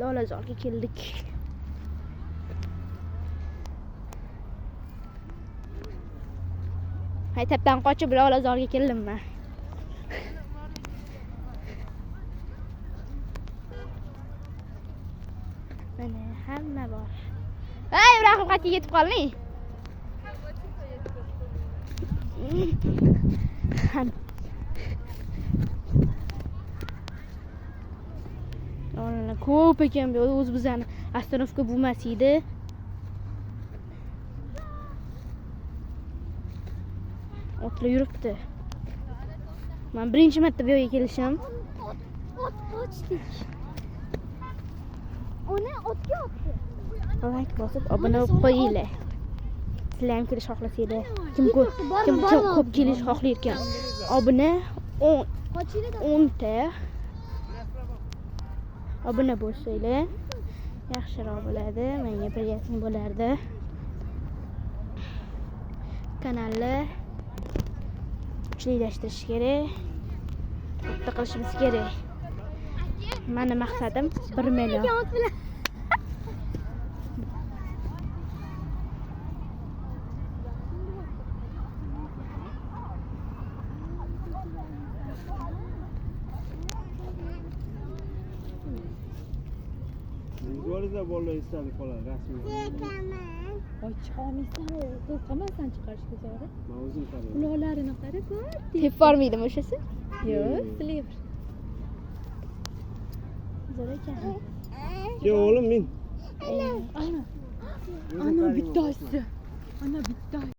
Lolazorga keldik. Maktabdan qochib Lolazorga keldim men. Mana hamma bor. Ey, Ibrohim, qayerga yetib qolding? Ola ko'p ekan bu yoqda, o'zi bizani ostanovka bo'lmas edi. Otlar yuribdi. Men birinchi marta bu yerga kelishim. Ot qochdik. Uni otga otdi. Like bosib obuna bo'lib qo'yinglar. Sizlar ham kelish xohlasanglar. Kim ko'p kim ko'p kelish xohlar ekan. Obuna 10 ta obuna bo'lsanglar yaxshiroq bo'ladi, menga приятно bo'lardi. Kanalni kuchlilashtirish kerak, katta qilishimiz kerak. Meni maqsadim 1 million. Yuboringlar, bolalar eslanib qoladi rasmiy. Voy, chiqolmaysan, qo'rqaman chiqarishga, Zora. Men o'zim qarayman. Quloqlarini qara, ko'r. Tepib bormaydimi o'shasi? Yo'q, silib. Zo'r ekan. Kel o'g'lim, min. Ana. Ana bittasi. Ana bittasi.